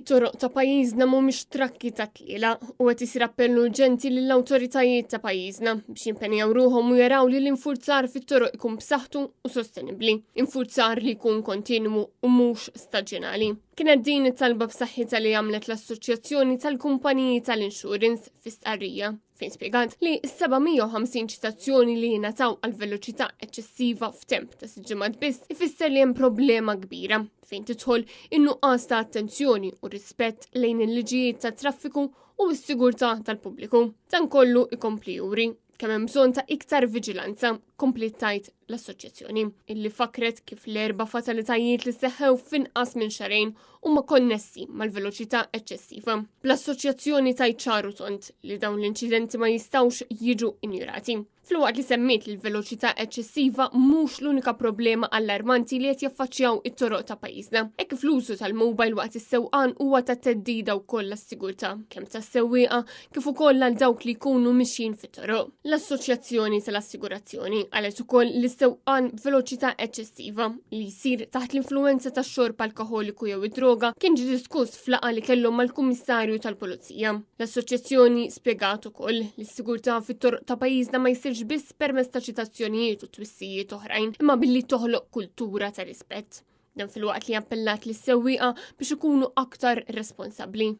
It-toroq ta' pajjiżna mhumiex trakki ta' tlielaq u qed isir appell urġenti lill-awtoritajiet ta' pajjiżna biex jimpenjaw ruħhom u jaraw li l-infurzar fit-toroq ikun b'saħħtu u sostenibbli, infurzar li jkun kontinwu u mhux staġjonali. Kienet din it-talba b'saħħitha li għamlet l-Assoċjazzjoni tal-Kumpaniji tal-Insurance fi stqarrija fejn spjegat li s-750 ċitazzjoni li jingħataw għal veloċità eċċessiva f'temp ta' sitt ġimgħat biss ifisser li hemm problema kbira fejn tidħol in-nuqqas ta' attenzjoni u rispett lejn il-liġijiet tat-traffiku u s-sigurtà tal-pubbliku. Dan kollu ikompli juri kemm hemm bżonn ta' iktar viġilanza, kompliet tgħid l-assoċjazzjoni, illi fakret kif l-erba' fatalitajiet li seħħew f'inqas minn xahrejn huma konnessi mal-veloċità eċċessiva. Bl-assoċjazzjoni tgħid ċar u tond li dawn l-inċidenti ma jistgħux jiġu injurati. Filwaqt li semmiet li l-veloċità eċċessiva mhux l-unika problema allarmanti li qed jaffaċċjaw it-toroq ta' pajjiżna. Hekk kif l-użu tal-mobile waqt is-sewqan huwa ta' theddida wkoll għas-sigurtà kemm tas-sewwieqa kif ukoll għal dawk li jkunu mixjin fit-toroq. L-Assoċjazzjoni tal-Assigurazzjoni qalet ukoll li sewqan b'veloċità eċċessiva li jsir taħt l-influwenza tax-xorb alkoħoliku jew id-droga kien ġie diskuss f'laqgħa li kellhom mal-Kummissarju tal-Pulizija. L-Assoċjazzjoni spjegat ukoll li s-sigurtà fit-toroq ta' pajjiżna ma jsirx biss permezz ta' ċitazzjonijiet u twissijiet oħrajn, imma billi toħloq kultura ta' rispett. Dan filwaqt li appellat lis-sewwieqa biex ikunu aktar responsabbli.